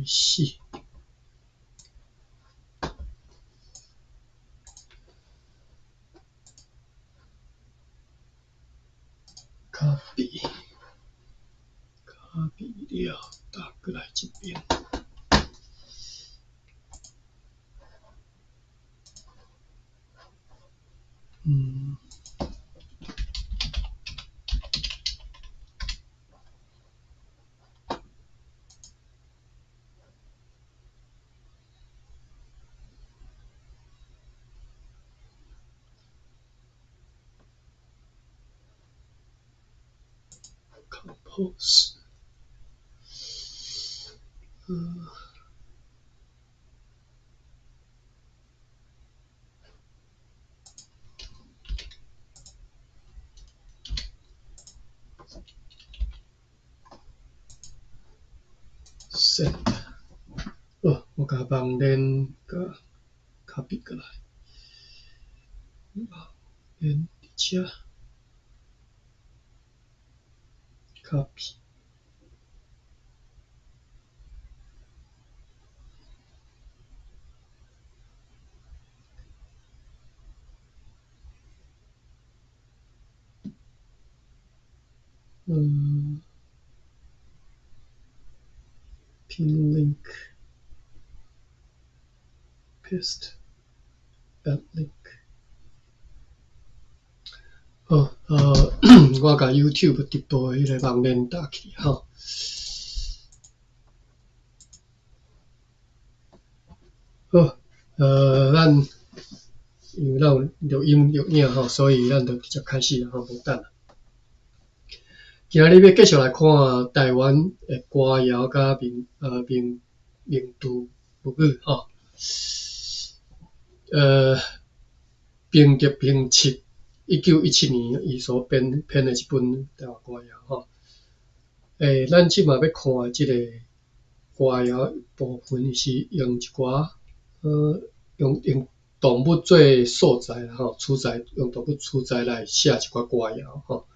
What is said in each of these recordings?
開始。Copy，copy 了，打過來這邊。Compose，Send，好，我共網連共 copy 過來，網連佇遮。Copy，pin link，paste，add link。好，我共 YouTube 直播的彼个網連打去吼。好，咱因為咱有錄音錄影吼，所以咱就直接開始啦吼，無等啦。今仔日欲繼續來看台灣的歌謠佮民族物語吼。平澤平七，1917年伊所編的這本台灣歌謠吼。咱這馬欲看的這個歌謠部分，伊是用一寡用動物做素材啦吼，取材用動物取材來寫一寡歌謠吼。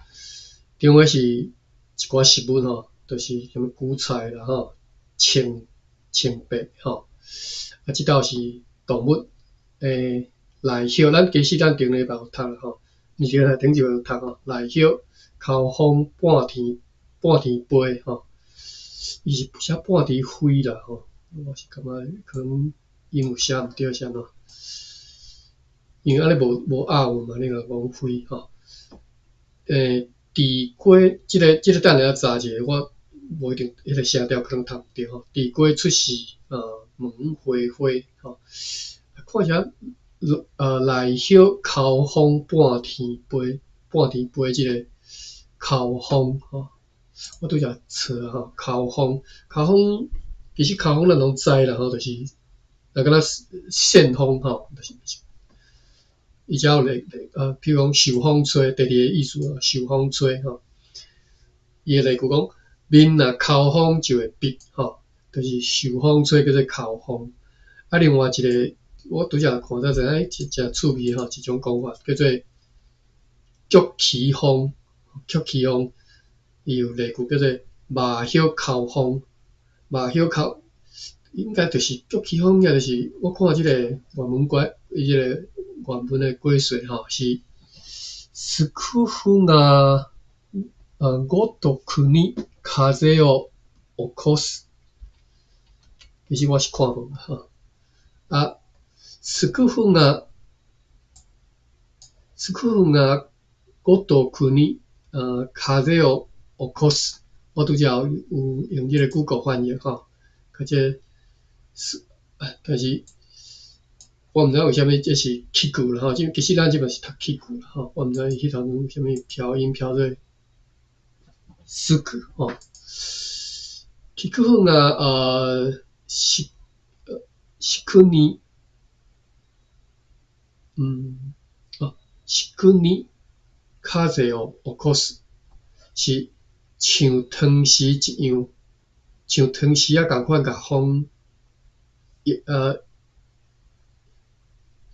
中的是一寡食物吼，就是啥物韭菜啦吼、青白吼。啊，這道是動物賴葉，咱其實咱頂禮拜有讀啦吼，毋是頂一有讀吼，賴葉、口風、半天飛吼，伊是寫半天飛啦吼，我是感覺可能音有寫毋對是按怎？因為按呢無押韻嘛，你若講飛吼。地瓜，這個等下查一下，我無一定彼個聲調可能讀毋對吼。地瓜出世，門花花吼，看起來賴葉口風半天飛，半天飛這個口風吼，我拄才查吼，口風，口風其實口風咱攏知啦吼，就是若敢若旋風吼，就是伊才有咧譬如講受風吹，第二個意思啊，受風吹吼，伊的例句講，面若口風就會癟吼，就是受風吹叫做口風。啊，另外一個我拄才看到知影，誠趣味吼，一種講法叫做腳起風，腳起風，伊有例句叫做馬葉口風，馬葉口應該就是腳起風，應該就是我看這個原文歌，伊這個原文的解說吼是スクフが如くに風を起こす。其實我是看無吼。啊，スクフが如くに風を起こす。我拄才有用這個 Google 翻譯吼，較這但是我毋知為啥物這是起句啦吼，這其實咱這嘛是讀起句啦吼，我毋知彼頭有啥物飄音飄做スク吼。起句啊，しくに，しくに風を起こす，是像湯匙一樣，像湯匙仔仝款，共風，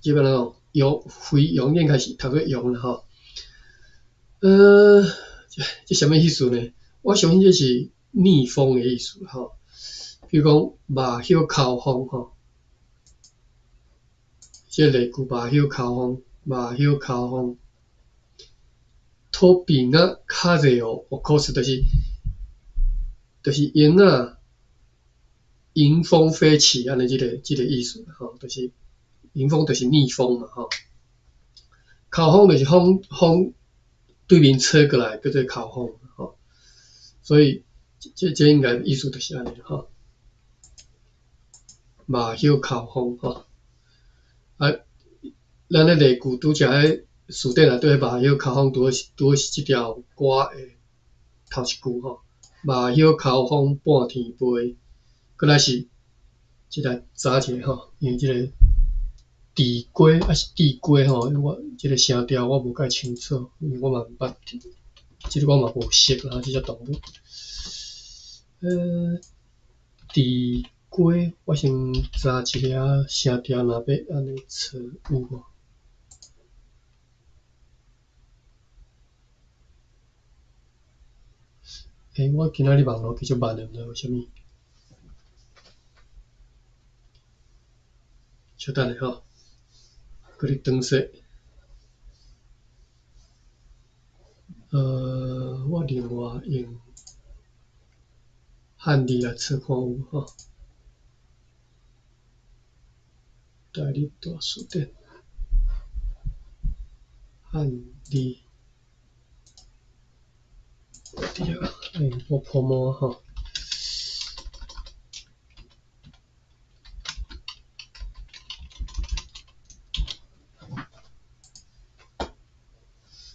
這欲按怎講？揚飛揚應該是讀做揚啦吼。這啥物意思呢？我相信這是逆風的意思吼。比如讲猫叶口風吼，這個例句貓葉口風，貓葉口風，托比亞卡熱哦，我可是就是鷹仔迎風飛起，按呢這個意思吼，就是迎風就是逆風嘛吼。口風就是風風對面吹過來，叫做口風吼。所以這應該意思就是按呢吼。貓葉口風吼，啊，咱咧例句拄才彼詞典內底貓葉口風，拄好是這條歌的頭一句吼。貓葉口風半天飛，閣來是這來查一下吼，因為這個地瓜抑是地瓜吼，我這個聲調我無介清楚，因為我嘛毋捌，這個我嘛無熟啦，這隻動物。地瓜，我先查一下聲調，若欲按呢找有無？欸，我今仔日網路繼續慢的，毋知為啥物。稍等下吼，閣咧轉說。我另外用漢字來找看有無吼。台語大辭典，漢字。佇遐，欸，我破毛吼。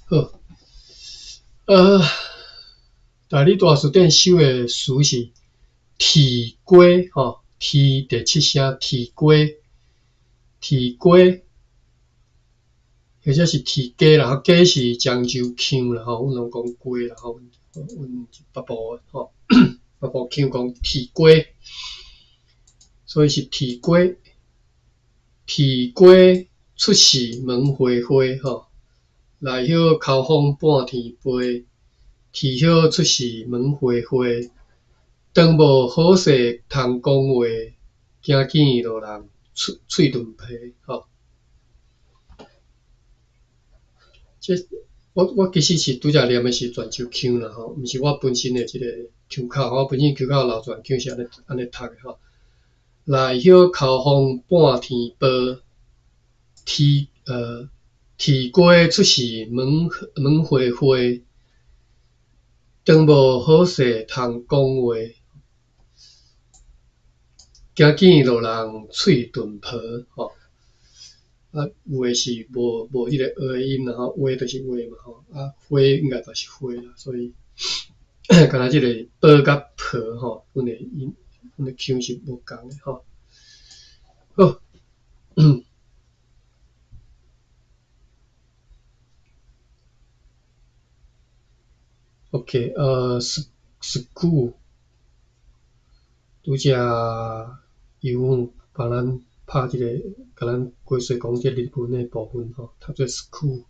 好，台語大辭典收的詞是鐵瓜吼，鐵第七聲鐵瓜，鐵瓜，或者是鐵雞啦，雞是漳州腔啦吼，阮攏講雞啦吼，阮北部吼，北部腔講鐵瓜，所以是鐵瓜，鐵瓜出世門花花吼。內葉口風半天飛，鐵葉出世門花花。當無好勢通講話，驚見路人喙鈍皮吼。這我其實是拄才念的是泉州腔啦吼，毋是我本身的這個腔口，我本身腔口流傳腔是按呢讀的吼。內葉口風半天飛，鐵瓜出世門花花，當無好勢通講話，驚見路人喙鈍皮吼。啊，有的是無彼個蚵的音啦吼，話就是話嘛吼，啊花應該嘛是花啦，所以敢若這個寶佮皮吼，阮的音，阮的腔是無仝的吼。好。OK，school，拄才有幫咱拍這個，共咱解說講這日文的部分吼，讀做 school，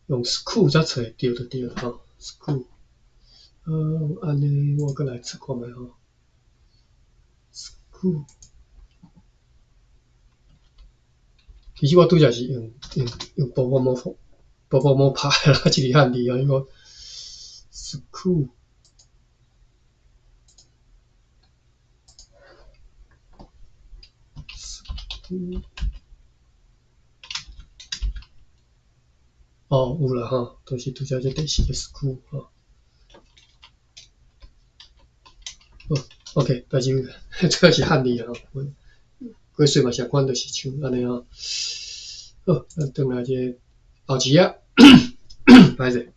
用 school 才揣會著就對吼，school，按呢我閣來測看覓吼，school。其實我拄才是用寶寶毛寶寶毛拍的啦，這個漢字啊，因為 school，哦，有啦吼，就是拄才這第四個 school 吼。好，OK，但是這個是漢字啦吼，過歲嘛相款，就是像按呢吼。好，咱轉來這個後一頁，歹勢。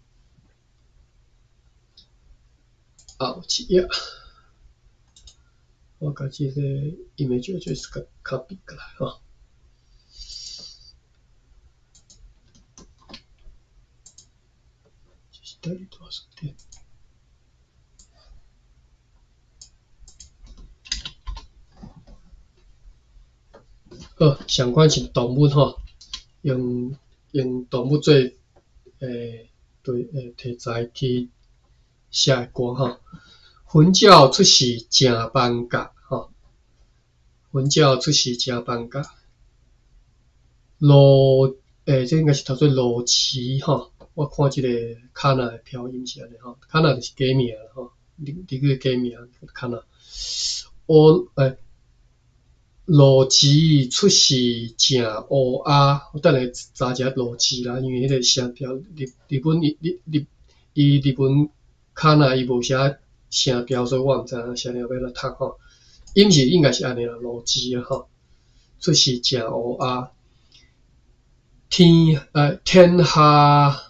後一頁，我共這個 image address 共 copy 過來吼。這是台語大辭典。好，相款是動物吼，用動物做對題材去寫的歌吼。雲鳥出世誠放假吼，雲鳥出世誠放假。路欸，這應該是讀做路臍吼，我看這個卡納的飄音是按呢吼，卡納就是假名啦吼，日日語的假名卡納。烏欸，路臍出世誠烏鴉，我等下查一下路臍啦，因為彼個聲調日日本伊日日伊日本卡納伊無寫聲調，所以我毋知影聲調欲按怎讀吼。音是應該是按呢啦，路臍啊吼，出世誠烏鴉。天天下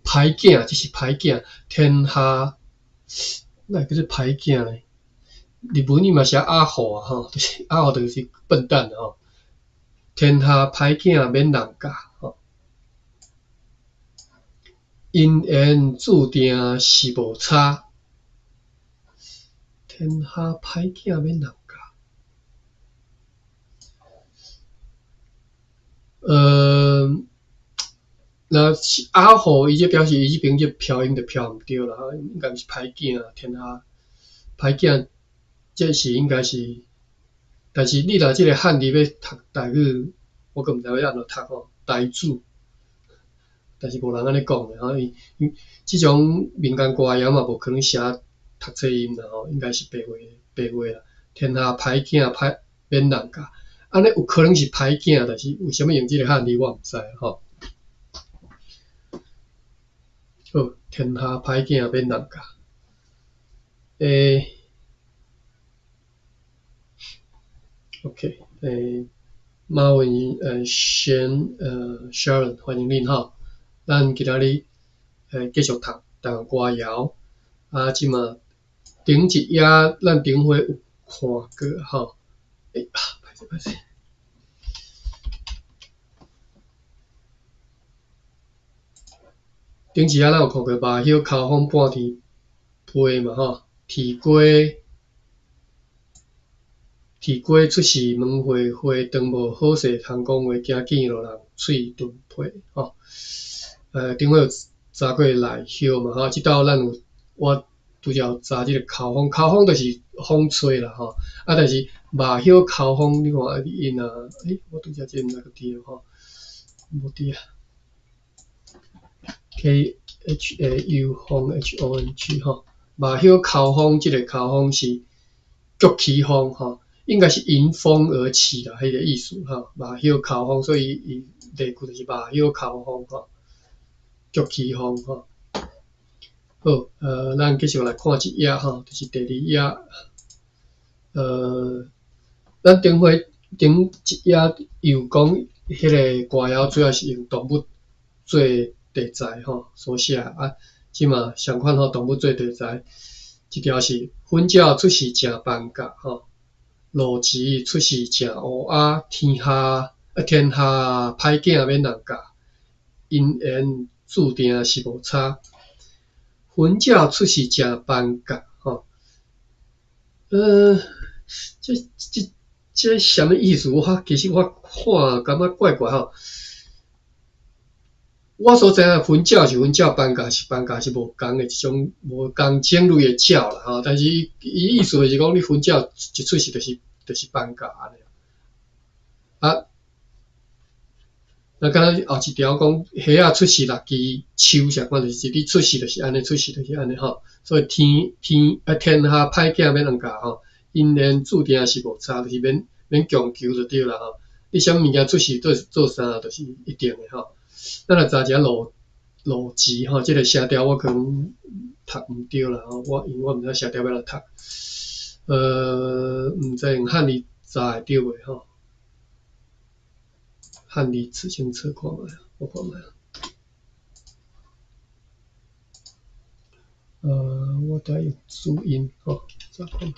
歹囝，這是歹囝。天下哪會叫做歹囝呢？日文伊嘛寫阿虎啊吼，就是阿虎就是笨蛋吼。天下歹囝免人教吼，姻緣注定是無差。天下歹囝免人教。若是阿虎，伊這表示伊這邊這飄音就飄毋對啦，應該毋是歹囝，天下歹囝，這是應該是，但是你若這個漢字欲讀台語，我閣毋知欲按怎讀吼，台語，但是無人按呢講的吼，伊這種民間歌謠嘛，無可能寫讀冊音啦吼，應該是白話白話啦。天下歹囝歹免人教。按呢有可能是歹囝，但是為啥物用這個漢字，我毋知吼。好，天下歹囝免人教。欸，OK，欸，馬文賢Sharon，歡迎恁吼。咱今仔日繼續讀台灣歌謠。啊，這馬頂一頁咱頂回有看過吼。欸啊，歹勢歹勢。頂一下咱有看過麻葉口風半天飛嘛吼，鐵鍋鐵鍋出世問花花，當無好勢通講話，驚見著人喙鈍皮吼。頂回有查過內葉嘛吼，這道咱有我拄才有查這個口風，口風就是風吹啦吼。啊，但是麻葉口風，你看伊若，欸，我拄才這毋知閣佇吼，無佇啊。K H A U 風 H O N G 吼，麻葉口風，這個口風是腳起風吼，應該是迎風而起啦，彼個意思吼。麻葉口風，所以伊例句就是麻葉口風吼，腳起風吼。好，咱繼續來看一頁吼，就是第二頁。咱頂回頂一頁有講，彼個歌謠主要是用動物做題材吼所寫啊，這嘛相款吼，動物做題材，這條是雲鳥出世誠放假吼，路臍出世誠烏鴉，天下啊天下歹囝免人教，姻緣注定是無差。雲鳥出世誠放假吼，這這這啥物意思？我其實我看感覺怪怪吼。我所知影，雲鳥是雲鳥，放假是放假，是無仝的一種無仝種類的鳥啦吼。但是伊意思就是講，你雲鳥一出世就是放假按呢。啊，那敢若後一條講，蝦仔出世六支樹相款，就是你出世就是按呢，出世就是按呢吼。所以天天啊天下歹囝免人教吼，姻緣注定是無差，就是免免強求就對啦吼。你啥物物件出世做做啥，就是一定的吼。咱來查一下路路臍吼，這個聲調我可能讀毋對啦吼，我因為我毋知聲調欲按怎讀，毋知用漢字查會著袂吼？漢字詞先測看覓，我看覓。我等下用注音吼，查看覓。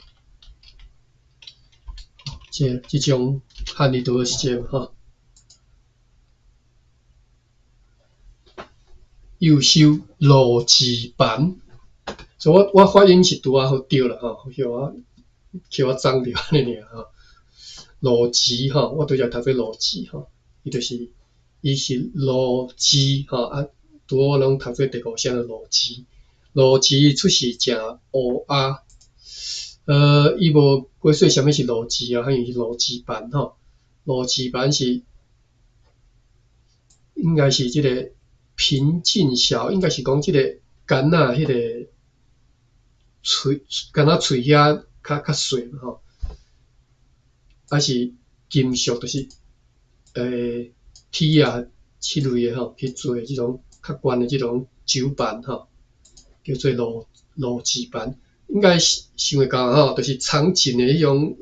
這這種漢字拄好是這個吼。又修路臍盤，所以我我發音是拄仔好對啦吼，予我予我髒著按呢爾吼。路臍吼，我拄才讀做路臍吼，伊就是伊是路臍吼，啊，拄好我攏讀做第五聲的路臍。鱸魚出世誠烏鴉。伊無解說啥物是鱸魚啊，彼是鱸魚板吼。鱸魚板是應該是這个平靜小，應該是講這个柑仔彼个喙，柑仔喙遐較較細嘛吼。還是金屬，就是鐵啊，這類的吼，去做的這種較懸的這種酒盤吼，叫做鱸鱸魚盤。應該是想會到吼，就是長頸的彼種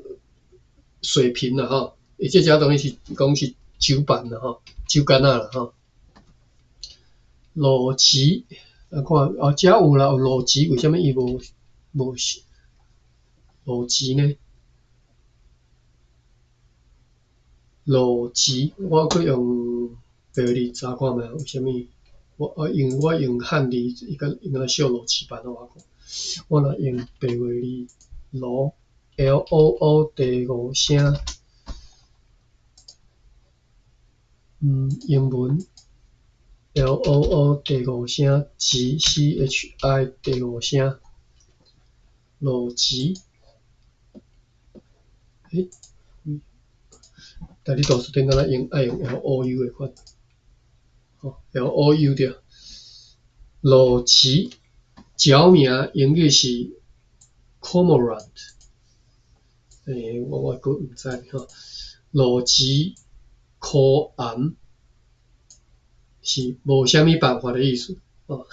水瓶啦吼。伊這隻東西是講是酒盤啦吼，酒矸仔啦吼。鱸魚，啊看哦，遮有啦，有鱸魚，為啥物伊無無鱸魚呢？鱸魚，我閣用白字查看覓，為啥物？我因為我用漢字，伊敢伊敢若寫鱸魚盤予我看。我若用白話字，鱸 L O O 第五聲，英文 L O O 第五聲，G C H I 第五聲，鱸魚，欸？但你圖書頂敢若用愛用 L O U 的款，吼 L O U 對。鱸魚，鳥名英語是 cormorant，我我閣毋知吼。鱸魚箍頷是無啥物辦法的意思，哦，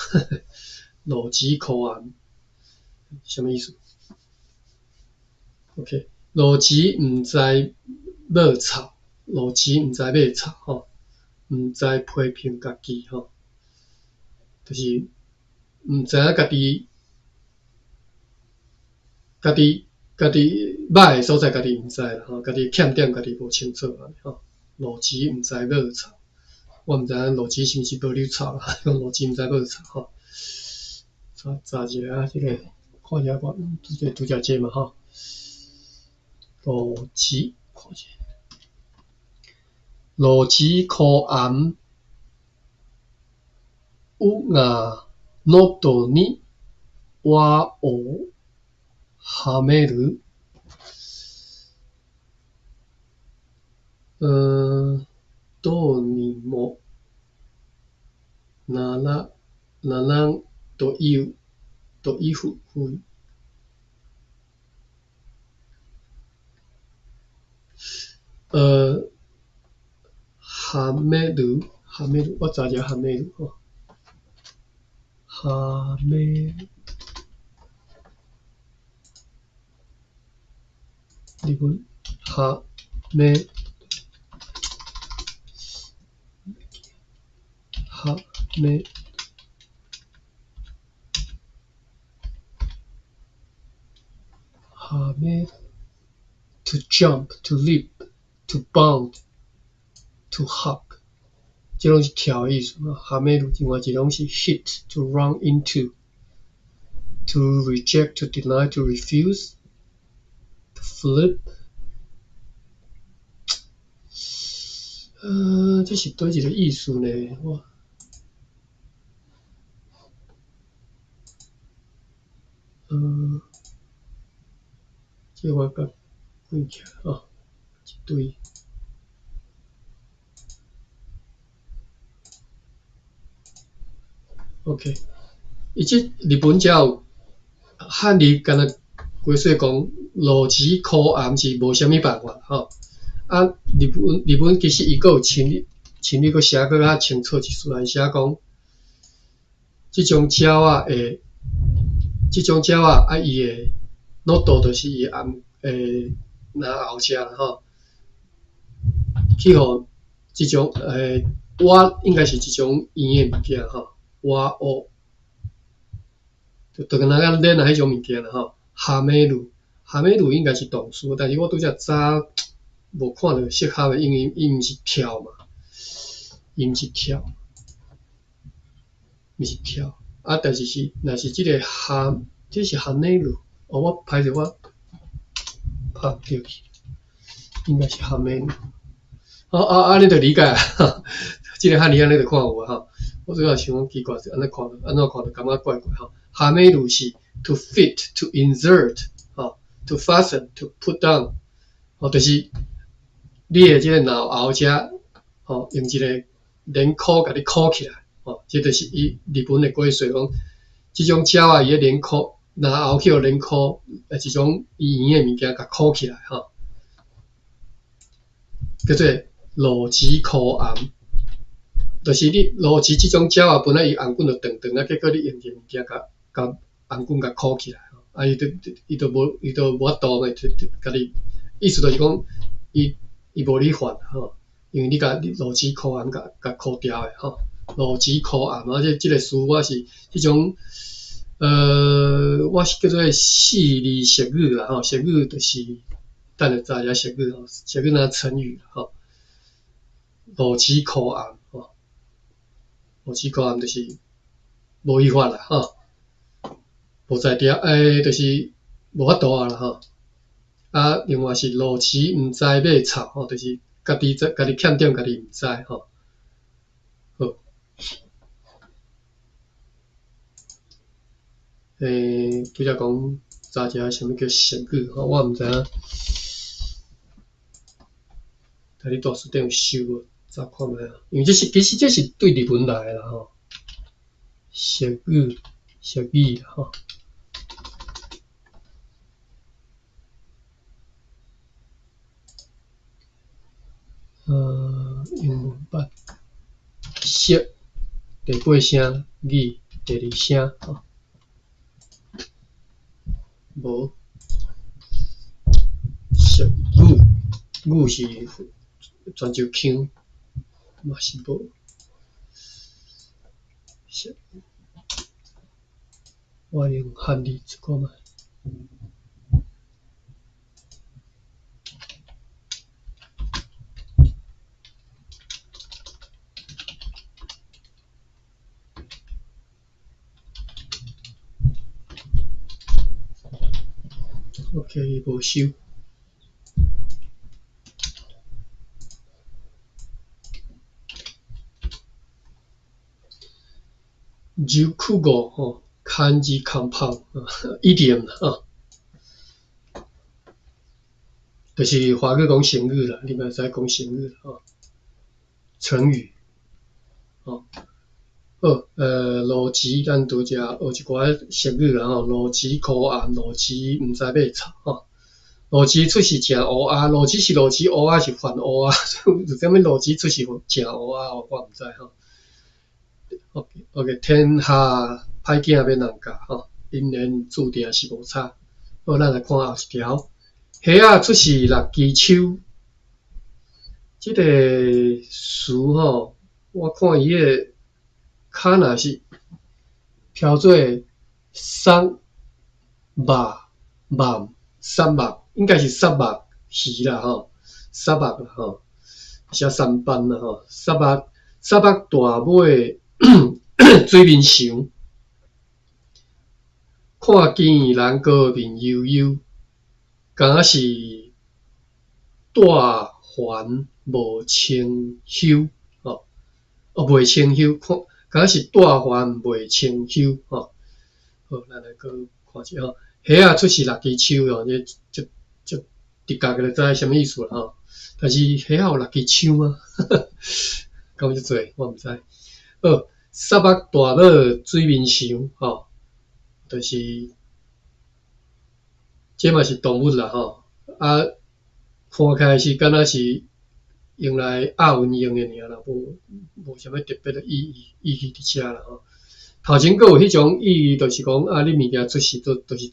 鱸魚箍頷，啥物意思？OK，鱸魚毋知抹臭，鱸魚毋知抹臭吼，毋知批評家己吼，就是毋知影家己，家己家己歹的所在，家己毋知啦吼，家己欠點家己無清楚按呢吼。鱸魚毋知抹臭，我毋知影鱸魚是毋是無溜臭啦，講鱸魚毋知抹臭吼。查查一下啊，這個看一下我拄則拄則這嘛吼。鱸魚，看者，鱸魚箍頷，有牙喉に輪をはめる。どうにもならならんというというふう。はめるはめる，我查一下はめる吼。はめ日文はめはめはめ to jump, to leap, to bound, to hop，這攏是跳的意思嘛。はめる另外一種是 hit, to run into, to reject, to deny, to refuse, to flip。這是佗一個意思呢？我，這我共關起來吼，一堆。OK，伊這日本才有漢字，敢若規說講鱸魚箍頷是無啥物辦法吼。啊，日本日本其實伊閣有清理清理閣寫閣較清楚一絲，來寫講，這種鳥仔會，這種鳥仔啊，伊的喉就是伊的頷咽喉遮啦吼，去予這種蛙應該是一種圓的物件吼，蛙蚵，就就敢若咱練啊彼種物件啦吼。はめる，はめる應該是動詞，但是我拄則查無看著適合的，因為伊毋是跳嘛，伊毋是跳，毋是跳，啊，但是是若是這個は，這是はねる，哦，我歹勢我拍毋著去，應該是はめる。好啊，按呢就理解啊，這個漢字按呢就看有啊吼。我主要想講奇怪，按呢看，按怎看就感覺怪怪吼。はめる是 to fit, to insert 吼，to fasten, to put down 吼，就是你的這個腦後遮吼，用一個鏈箍共你箍起來吼，這就是伊日本的解說講，這種鳥仔伊的鏈箍，嚨喉去予鏈箍，一種圓圓的物件共箍起來吼，叫做露臍箍頷。就是你露臍這種鳥仔本來伊頷頸就長長啊，結果你用一個物件共共頷頸共箍起來吼，啊伊就伊就無伊就無法度嘛，共你意思就是講，伊伊無理法吼，因為你共你露臍箍頷共共箍牢的吼，露臍箍頷啊，這這個詞我是彼種，我是叫做四字熟語啦吼，熟語就是等下查一下熟語吼，熟語若成語吼，露臍箍頷吼。露臍箍頷就是無語法啦吼，無才調，就是無法度啊啦吼。啊，另外是露臍毋知馬臭吼，就是家己知家己欠點，家己毋知吼。好，拄才講查一下啥物叫熟語吼，我毋知影，台語大辭典有收無？查看覓啊？因為這是其實這是對日文來的啦吼，熟語、熟語啦吼。英文版，熟，第八聲，語，第二聲吼。無，熟語，語是泉州腔，嘛是無。熟，我用漢字出看覓。OK，無收。柔曲語吼，漢字 compound idiom 吼，就是華語講成語啦，你嘛會使講成語吼，成語，吼，好，露臍咱拄才學一寡熟語啦吼，露臍箍頷，露臍毋知馬臭吼，露臍出世食烏鴉，露臍是露臍，烏鴉是番烏鴉，為啥物露臍出世食烏鴉？我毋知吼。OK，天下歹囝欲人教吼，姻緣注定是無差。好，咱來看後一條，蝦仔出世六支手，這個詞吼，我看伊的跤若是飄做捒、肉、網、捒目，應該是捒目魚啦吼，捒目啦吼，寫三班啦吼，捒目捒目大尾水面上，看見人哥面憂憂，敢是帶煩無清休吼，哦袂清休，看敢是帶煩袂清休吼。好，咱來閣看一下吼，蝦仔出世六支手吼，這這這直覺就知啥物意思啦吼。但是蝦仔有六支手嗎？敢有遮濟？我毋知。好，捒目大尾水面上吼，就是這嘛是動物啦吼。啊，看起來是敢若是用來押韻用的爾啦，無無啥物特別的意義意義佇遮啦吼。頭前閣有彼種意義，就是講啊，你物件出世都就是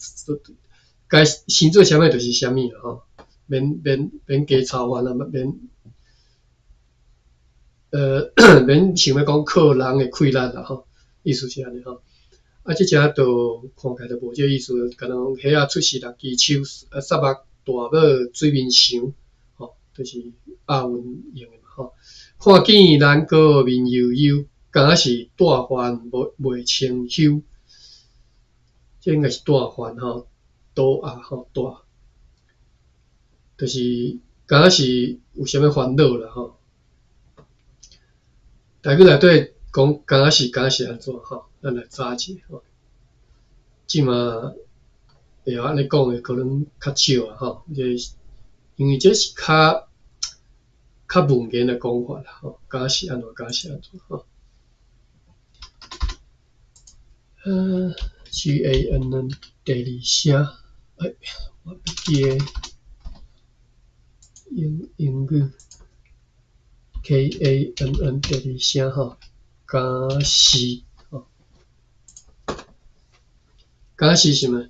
該生做啥物就是啥物啦吼，免免免加操煩啊，免免想欲講靠人的氣力啦吼，意思是按呢吼。啊，這隻就看起來就無這個意思，敢若講蝦仔出世六支手，啊，捒目大尾水面上，吼，就是押韻用的嘛吼。看見蘭哥面憂憂，敢是帶煩袂袂清休，這應該是帶煩吼，倒啊吼帶，就是敢是有啥物煩惱啦吼。台語內底講敢是敢是按怎吼，咱來查一下吼。這馬會曉按呢講的可能較少啊吼，這因為這是較較文言的講法啦吼，敢是按怎，敢是按怎吼。GANN 第二聲，欸，我不記得英英語 KANN 第二聲吼，敢是吼，敢是啥物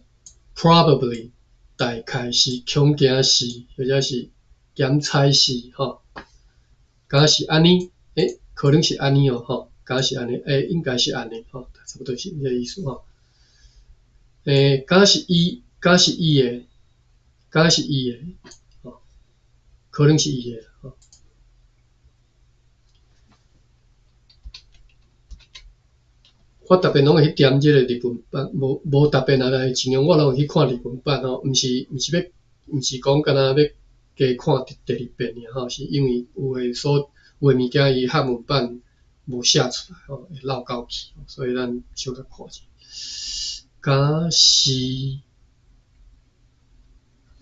？Probably 大概是，恐驚是，或者是檢猜是吼，敢是按呢？欸，可能是按呢哦吼，敢是按呢？欸，應該是按呢吼，差不多是這個意思吼。欸，敢是伊，敢是伊的，敢是伊的，吼，可能是伊的吼。我逐遍攏會去點這個日文版，無無逐遍啊，但是盡量我攏會去看日文版吼，毋是毋是欲，毋是講敢若欲加看第二遍爾吼，是因為有的所有的物件伊漢文版無寫出來吼，會漏勾去，所以咱小可看者。敢是，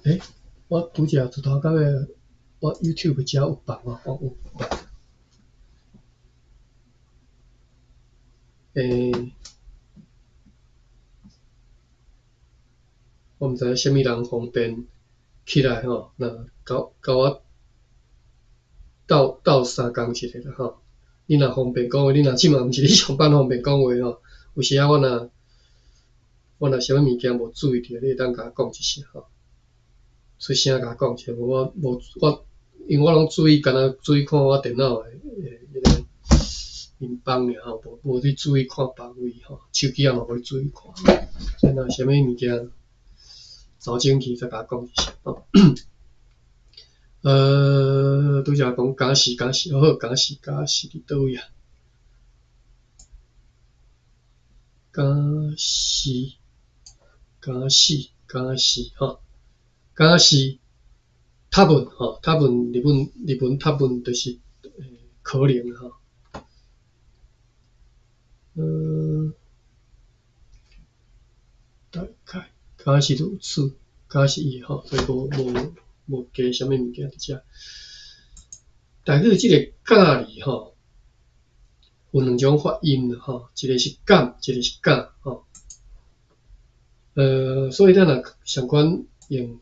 欸，我拄才自頭到尾，我 YouTube 遮有放哦，我有放。欸，我毋知影啥物人方便起來吼，若共共我鬥鬥相共一下啦吼。你若方便講話，你若這馬毋是咧上班方便講話吼，有時仔我若我若啥物物件無注意著，你會當共我講一聲吼，出聲共我講一下，無我無我，因為我攏注意，敢若注意看我電腦的彼個面板爾吼，無無去注意看別位吼，手機也嘛無去注意看，所以若啥物物件走進去，再共我講一聲吼。拄才講敢是敢是，好，敢是敢是佇佗位啊？敢是敢是敢是吼，敢是多分吼，多分日本日本多分就是可能吼。大概敢是如此，敢是伊吼，所以無無無加啥物物件佇遮。台語這個敢字吼，有兩種發音吼，一個是敢，一個是敢吼。所以咱若相關用，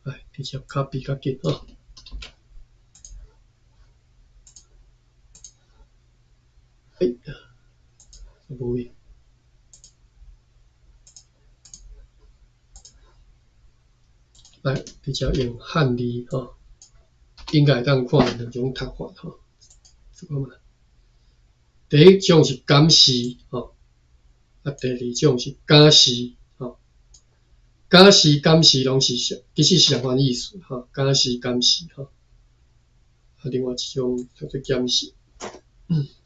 來直接 copy 較緊吼。欸，無去。來，直接用漢字吼，應該會當看兩種讀法吼。這個嘛，第一種是敢是吼，啊，第二種是敢是吼。敢是敢是攏是相，其實是相款意思吼。敢是敢是吼，啊，另外一種叫做檢視，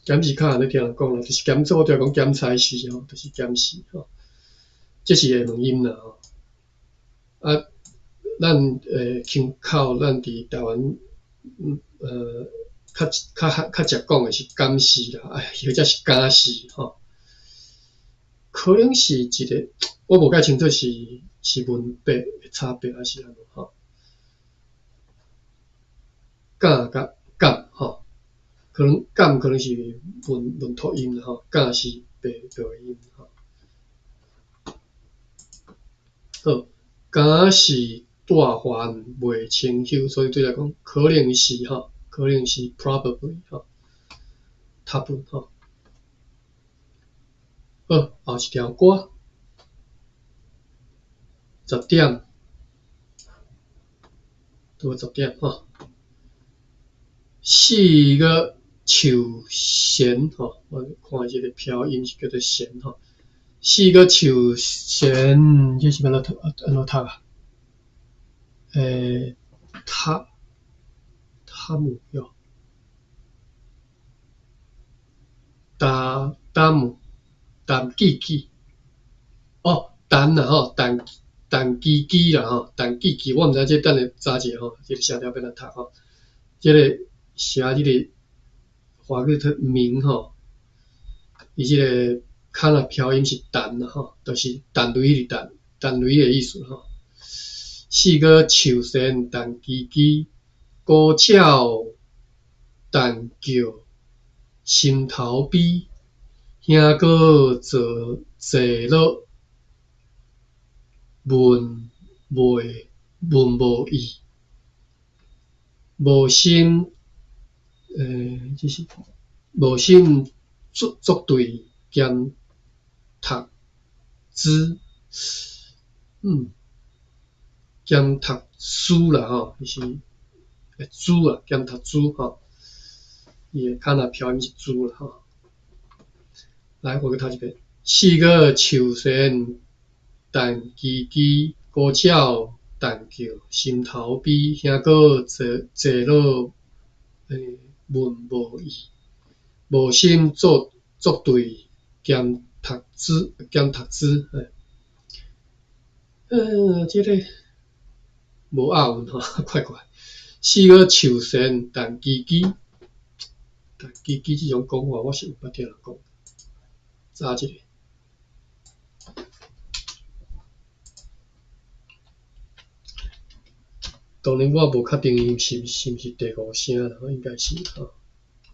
檢視較難咧聽人講啦，就是檢，我拄才講檢差事吼，就是檢視吼，這是下門音啦吼。啊，咱腔口，咱佇台灣，較較較常講的是敢是啦，哎，或者是敢是吼，可能是一個，我無介清楚是是文法的差別還是按怎吼。敢佮敢吼，可能敢可能是文文讀音吼，敢是白白話音吼。好，敢是大凡袂清休，所以對來講，可能是吼，可能是 probably 吼，多分吼。好，後一條歌，十點，拄十點吼。四月樹賢吼，我看這個飄音是叫做賢吼。四月樹賢，這是按怎讀？按怎讀啊？欸，塔塔姆喲，達達姆陳記記，哦，陳啦吼，陳陳基基啦吼，陳基基，我毋知這等下查一下吼，這個聲調欲按怎讀吼，這個寫這個華語特名吼，伊這个卡那飄音是陳啦吼，就是陳雷的陳，陳雷的意思吼。四哥樹仙陳吱吱，孤鳥陳叫心頭悲，兄哥坐坐落問袂問無意，無心這是無心作作對兼讀書，兼讀書啦吼，就是書啊，兼讀書吼，伊的卡那飄音是書啦吼。來，我閣讀一遍：四哥樹仙陳吱吱，孤鳥陳叫心頭悲，兄哥坐坐落問無意，無心作作對兼讀書兼讀書。這个無押韻吼，怪怪。四哥樹仙陳吱吱，陳吱吱這種講法，我是有捌聽人講。查一下。當然我無確定伊是毋是第五聲啦，應該是吼。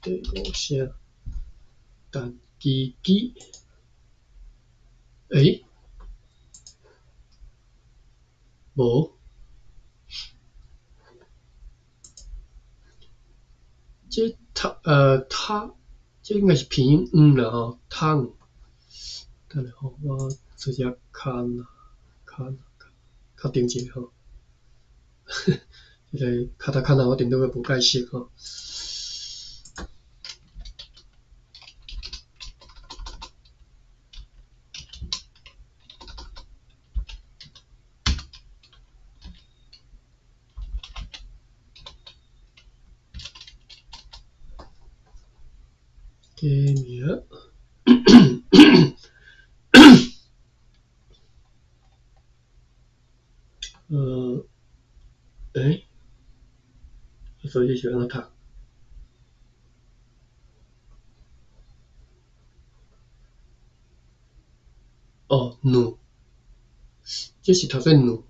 第五聲，陳吱吱，欸？無，這讀讀，這應該是拼音嗯啦吼，湯。等下吼，我找一下卡那卡那確定一下吼。這个卡塔卡那我頂多閣無解釋吼。假名，欸？所以是按怎讀？哦，弩，這是讀做弩。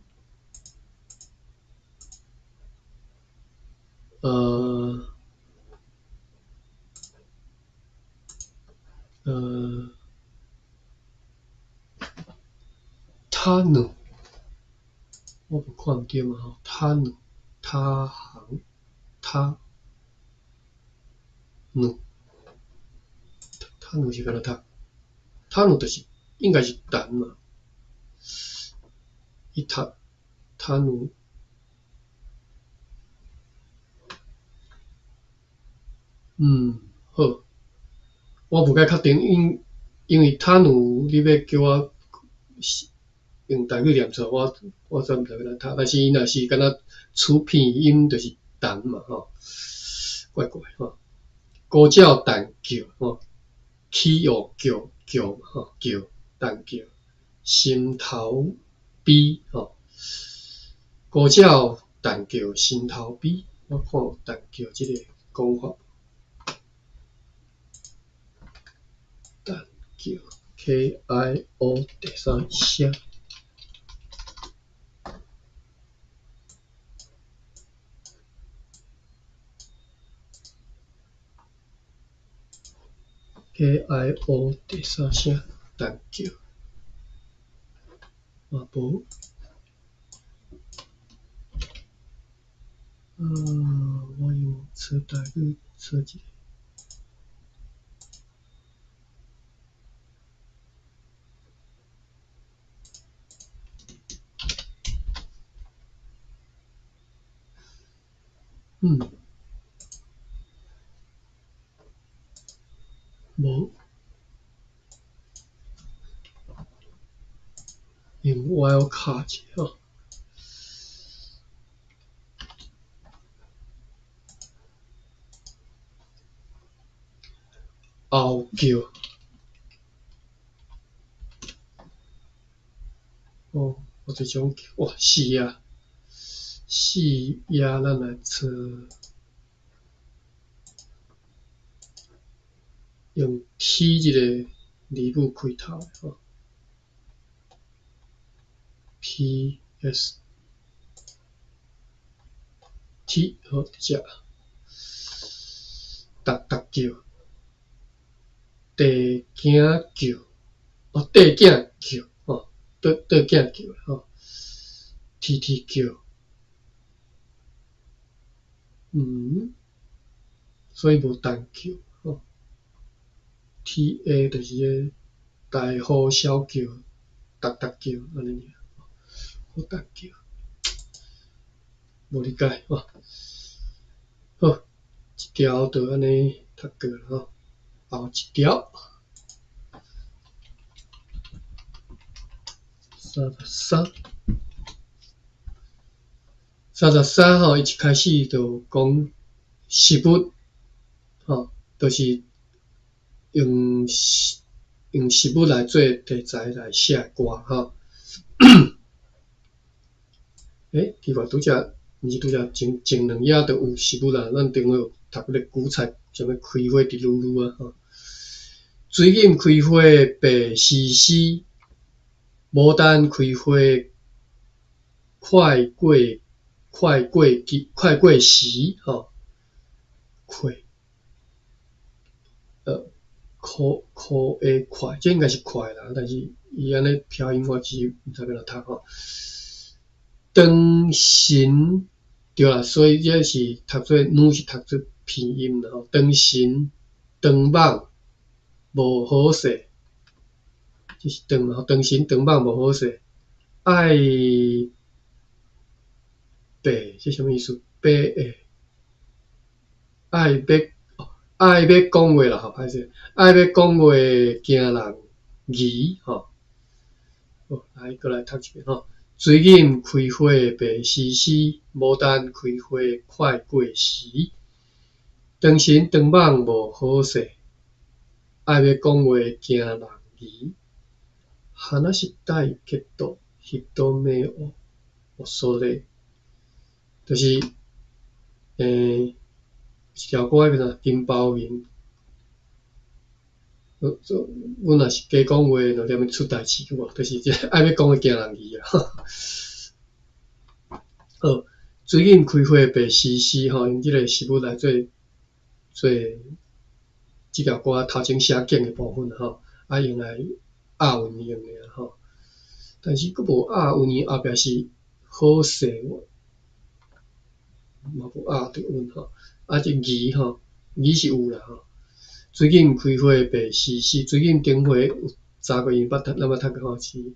他弩，我無看毋著嘛吼，他弩，他行，他弩，他弩是按怎讀？他弩就是應該是陳嘛，伊讀他弩，好，我無介確定，因為他弩你欲叫我用台語念出來，我煞毋知欲按怎讀，但是伊若是敢若出片音，就是陳嘛吼，怪怪吼。孤鳥陳叫吼，起哦叫叫吼叫陳叫，心頭悲吼。孤鳥陳叫心頭悲，我看有陳叫這個講法。陳叫 K I O 第三聲。K I O 第三聲，陳叫，嘛無。我用找台語找一下。無，用 wild card 一下吼。后叫，哦，我這種哇四頁，四頁咱來找。用 T 這个字母開頭的吼。P S T 好，佇遮，逐逐叫，地囝叫，哦，地囝叫，吼，倒倒囝叫吼，T T 叫，所以無單叫，吼，T A 就是彼個大呼小叫，逐逐叫，按呢爾，好單叫，無理解吼。好，一條就按呢讀過啦吼，後一條，33，33吼，伊一開始就講食物，吼，就是用食物來做題材來寫歌吼。欸，奇怪，拄才毋是拄才前前兩頁就有食物啦，咱頂回有讀彼個韭菜啥物開花直嚕嚕啊吼。水錦開花白絲絲，牡丹開花快過快過期快過時吼，快，可可會快，這應該是快啦，但是伊按呢飄音我其實毋知欲按怎讀吼。長神對啦，所以這是讀做女是讀做鼻音啦吼。長神長蠓無好勢，這是長嘛，長神長蠓無好勢，愛白這啥物意思？白會愛欲愛欲講話啦吼，歹勢，愛欲講話驚人疑吼。好，來閣來讀一遍吼。水錦開花白絲絲，牡丹開花快過時。長神長蠓無好勢，愛欲講話驚人疑。話したいけど人目を恐れ，就是，一條歌叫啥？金包銀。阮若是加講話，就連出代誌無？就是這愛欲講話驚人疑啊！好，水錦開花白絲絲吼，用這個食物來做做這條歌頭前寫景的部分吼，啊用來押韻用的吼。但是閣無押韻，後壁是好勢，嘛無押著韻吼。啊，這疑吼，疑是有啦吼。水錦開花白絲絲，水錦頂回有查過，因捌讀，咱捌讀過吼，是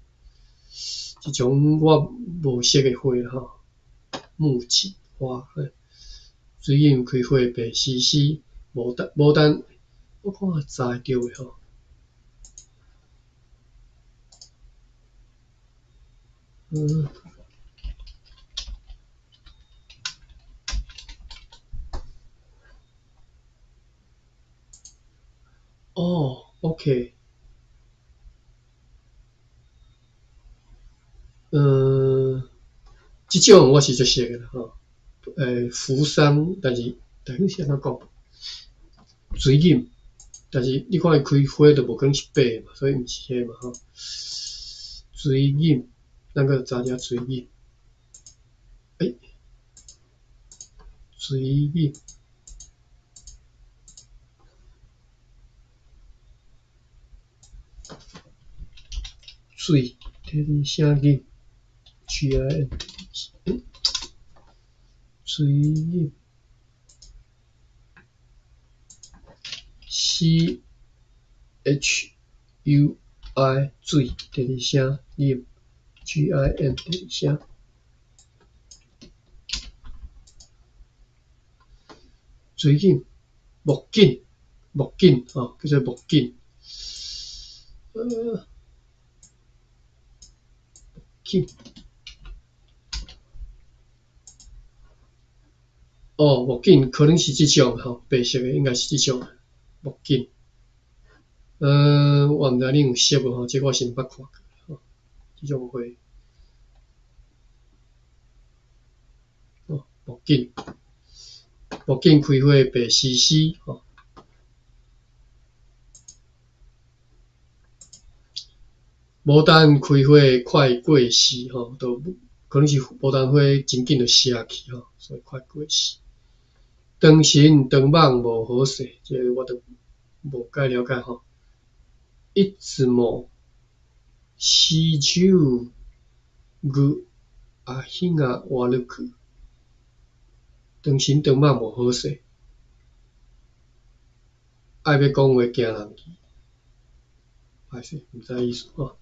這種我無識的花吼，木槿花。水錦開花白絲絲，牡丹牡丹，我看查會著袂吼？哦，OK，這種我是足熟的啦吼。扶桑，但是但是按怎講？水錦，但是你看伊開花就無可能是白嘛，所以毋是彼嘛吼。水錦，咱閣查一下水錦。欸，水錦。水，第二聲錦，G I N，水錦，C H U I 水，第二聲錦，G I N 第二聲，水錦，木槿，木槿吼，叫做木槿。木槿。哦，木槿可能是這種吼，白色的應該是這種木槿。我毋知恁有識無吼，這我是毋捌看過吼，這種花。哦，木槿，木槿開花白絲絲吼。牡丹開花快過時吼，都可能是牡丹花真緊就謝去吼，所以快過時。當神當蠓無好勢，這個我都無介了解吼。いつも四十ぐ足が悪く，當神當蠓無好勢，愛欲講話驚人去，歹勢，毋知意思吼。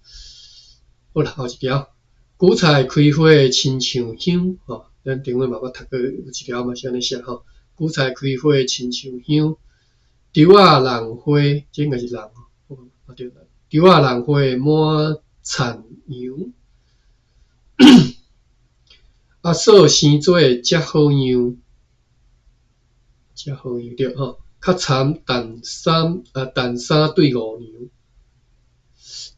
好啦，後一條，韭菜開花親像香吼，咱頂尾嘛捌讀過有一條嘛是按呢寫吼。韭菜開花親像香，稻仔蘭花，這應該是人吼，啊對，稻仔蘭花滿田洋。阿嫂生做遮好樣，遮好樣對吼，較參陳三啊陳三對五娘，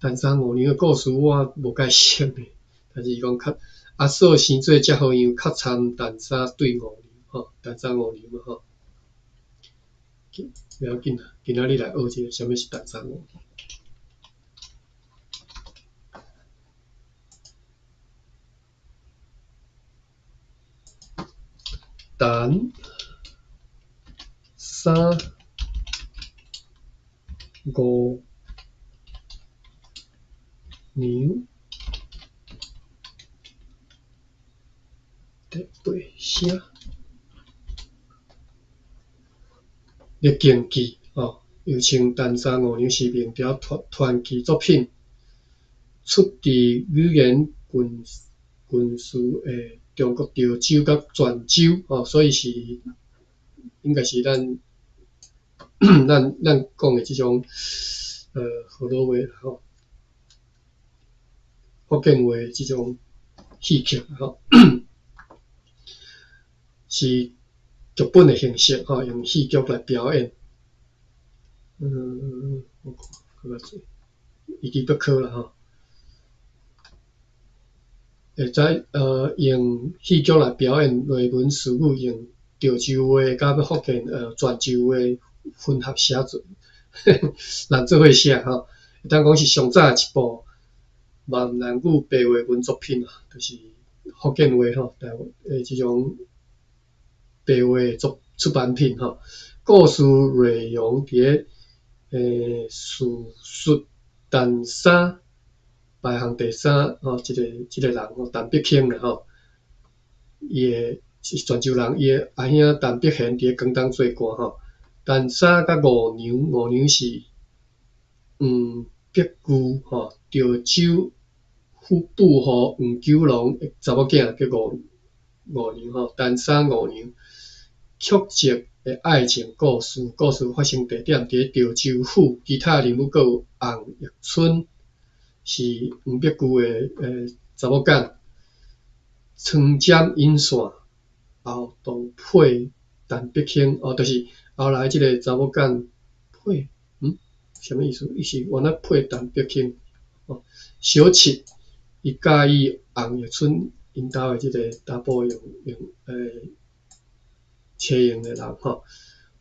陳三五娘的故事我無介熟呢，但是伊講較阿嫂生做遮好樣，較參陳三對五娘吼，陳三五娘嘛吼，袂要緊啦，今仔日來學這個啥物是陳三五娘。陳三五娘特別聲，歷經記吼，又稱陳三五娘是明朝傳奇作品，出自語言近近似的中國潮州佮泉州吼，所以是應該是咱咱講的這種河洛話吼，福建話這種戲曲吼，是劇本的形式吼，用戲劇來表演。我看閣較濟，維基百科啦吼。會使用戲劇來表演內文詞語，用潮州話佮福建泉州話混合寫作，人做伙寫吼。會當講是上早的一部閩南語白話文作品啊，就是福建話吼，台灣的這種白話作出版品吼。故事內容佇咧敘述陳三排行第三吼，這個人吼，陳碧興啦吼，伊的是泉州人，伊的阿兄陳碧賢佇咧廣東做官吼。陳三佮五娘，五娘是黃碧姑吼，潮州府富戶黃九龍的查某囝叫五五娘吼。陳三五娘曲折的愛情故事，故事發生地點佇咧潮州府，其他人物閣有洪玉春，是黃碧姑的查某囝，穿針引線後當配陳碧興，哦，就是後來這個查某囝配，啥物意思？伊是原來配陳碧興，哦，小七伊佮意洪玉春𪜶兜的這個查埔用用車用的人吼，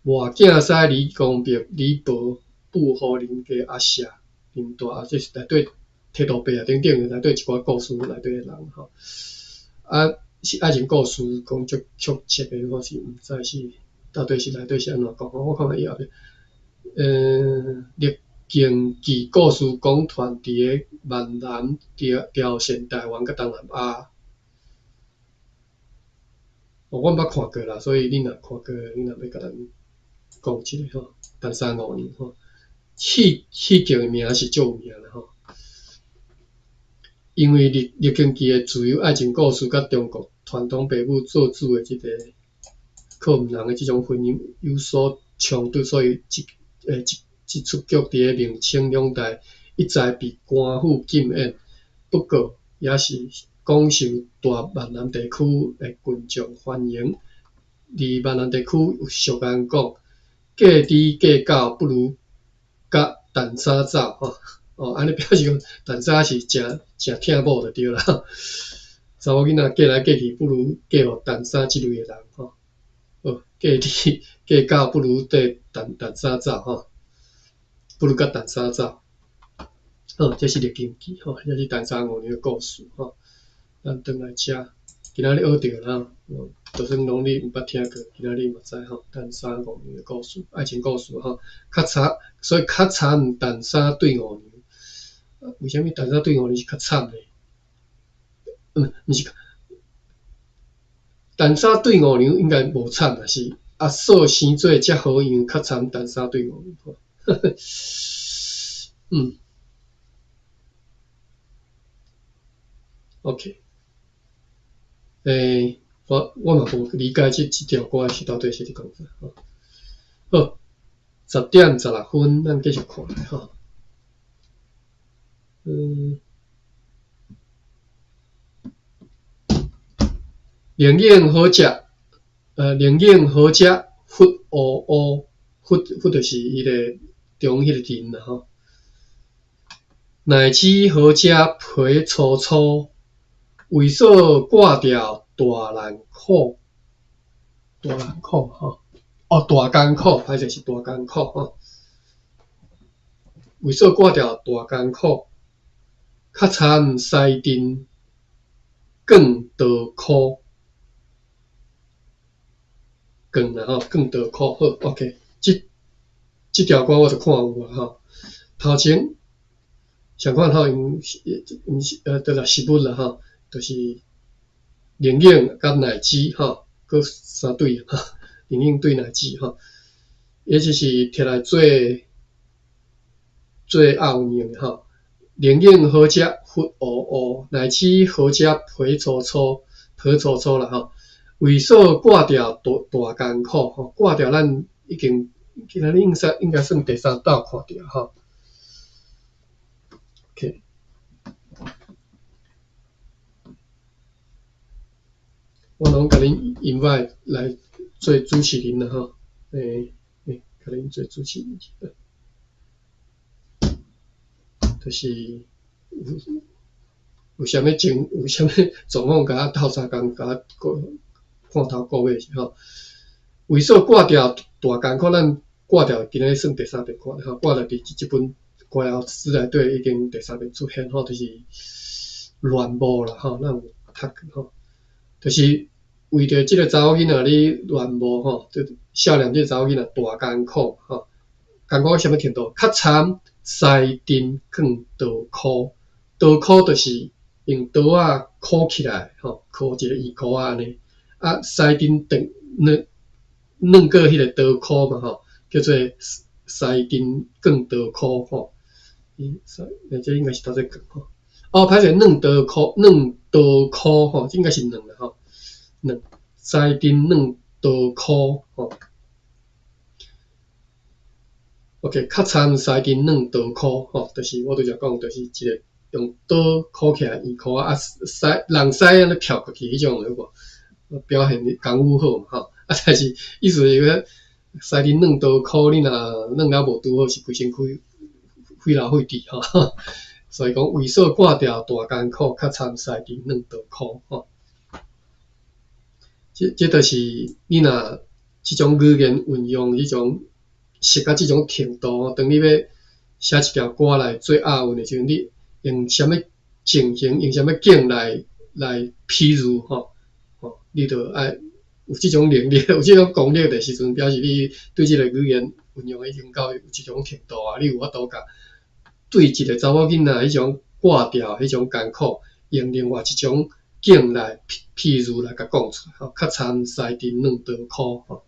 外囝婿李公伯、李婆、富戶人家阿舍、林大，啊，這是內底鐵路伯啊等等，內底一寡故事內底的人吼。啊，是愛情故事講足曲折的，我是毋知是到底是內底是按怎講吼。我看覓伊後壁，歷經記故事講團佇咧閩南、潮汕、台灣佮東南亞。哦，我毋捌看過啦，所以恁若看過，恁若欲共咱講一下吼。陳三五娘吼，戲戲劇的名是足有名啦吼。因為歷歷經記的自由愛情故事，佮中國傳統爸母做主的這個靠毋人的這種婚姻有所衝突，所以這這這齣劇佇咧明清兩代一再被官府禁演。不過，也是廣受大閩南地區的群眾歡迎。佇閩南地區有俗諺講：嫁豬嫁狗不如佮陳三走吼。哦，按呢表示講陳三是誠誠疼某就對啦。查某囡仔嫁來嫁去，不如嫁予陳三這類的人吼。好，嫁豬嫁狗不如綴陳陳三走吼，不如佮陳三走。好，這是《鹿鼎記》吼，這是陳三五娘的故事吼。咱轉來遮，今仔日學著啦，就算攏你毋捌聽過，今仔日嘛知吼。陳三五娘的故事，愛情故事吼，較慘，所以較慘陳三對五娘。為啥物陳三對五娘是較慘呢？毋是，陳三對五娘應該無慘啦，是阿嫂生做遮好樣，較慘陳三對五娘。嗯。OK，我嘛無理解這條歌是到底是佇講啥吼。好，10點16分，咱繼續看吼。靈應好食，靈應好食，佛烏烏，佛佛就是伊個中彼個人啦吼。奶子好食皮粗粗，為所掛牢大難苦，大難苦吼，哦，大艱苦，歹勢是大艱苦吼。為所掛牢大艱苦，較慘西鎮捲刀箍，捲啦吼，捲刀箍好，OK，這條歌我就看有啊吼，頭前。相款吼，𪜶是對啦，食物啦吼，就是靈應佮奶子吼，閣三對吼，靈應對奶子吼，伊就是摕來做做押韻用的吼。靈應好食，佛烏烏；奶子好食，皮粗粗，皮粗粗啦吼。為所掛牢大大艱苦吼，掛牢咱已經今仔日應該算第三道看著吼。OK，我攏共恁 invite 來做主持人啦吼，共恁做主持人，就是有啥物情，有啥物狀況，共我鬥相共，共我看頭顧尾吼。為所掛牢大艱苦，咱掛牢今仔日算第三遍看吼，掛牢佇這本歌謠詞內底已經第三遍出現吼，就是亂舞啦吼，咱有讀吼，就是為著這個查某囡仔咧亂舞吼，就少年這個查某囡仔大艱苦吼，艱苦到啥物程度？較慘西鎮捲刀箍，刀箍就是用刀仔箍起來吼，箍一個圓箍仔按呢，啊西鎮斷軟軟過彼個刀箍嘛吼，叫做西鎮捲刀箍吼。這應該是頭先講吼。哦，歹勢軟刀箍，軟刀箍吼，這應該是軟啦吼，軟西鎮軟刀箍吼。OK，較慘西鎮軟刀箍吼，就是我拄才講，就是一個用刀箍起來圓箍仔，啊西人西按呢跳過去彼種有無？表現功夫好嘛吼。啊，但是意思是講西鎮軟刀箍，你若軟了無拄好，是規身軀廢老廢鐵吼。所以講，為所掛牢大艱苦，較慘西鎮軟刀箍吼。這就是你若這種語言運用，彼種熟到這種程度吼，當你欲寫一條歌來做押韻的時陣，你用啥物情形，用啥物景來譬喻吼，吼，你就愛有這種能力，有這種功力的時陣，表示你對這個語言運用已經到有這種程度啊，你有法度共對一個查某囡仔彼種掛牢彼種艱苦，用另外一種景來譬喻來共講出來吼，較慘西鎮軟刀箍吼。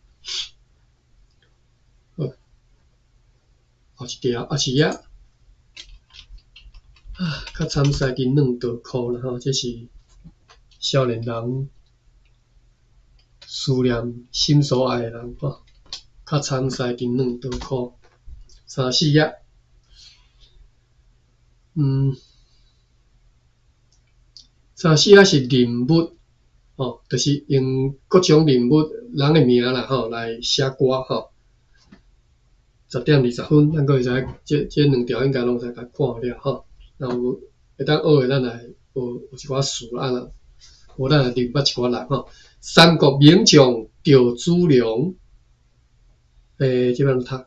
好，後一條，後一頁，啊，較慘西鎮軟刀箍啦吼，這是少年人思念心所愛的人吼，較慘西鎮軟刀箍，三四頁，三四頁是人物，吼，就是用各種人物人的名啦吼來寫歌吼。10點20分，咱閣會使這兩條應該攏會使共看了吼。若有會當學的，咱來學學一寡詞啊，若無咱來認捌一寡人吼。三國名將趙子龍，這擺讀唐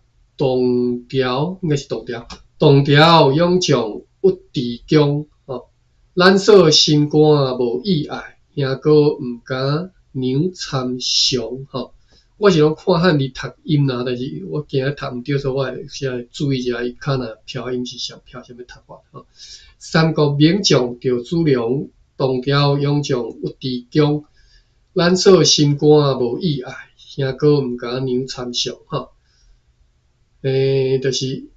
朝，應該是唐朝。唐朝勇將屈尉遲恭吼，咱嫂心肝無意愛，兄哥毋敢娘參詳吼。我是攏看漢字讀音啦，但是我驚讀毋對，所以我會有時注意一下伊較若飄音是啥飄啥物讀法吼。三國名將趙子龍，東朝勇將尉遲恭。咱嫂心肝無意愛，兄哥毋敢娘參詳吼。就是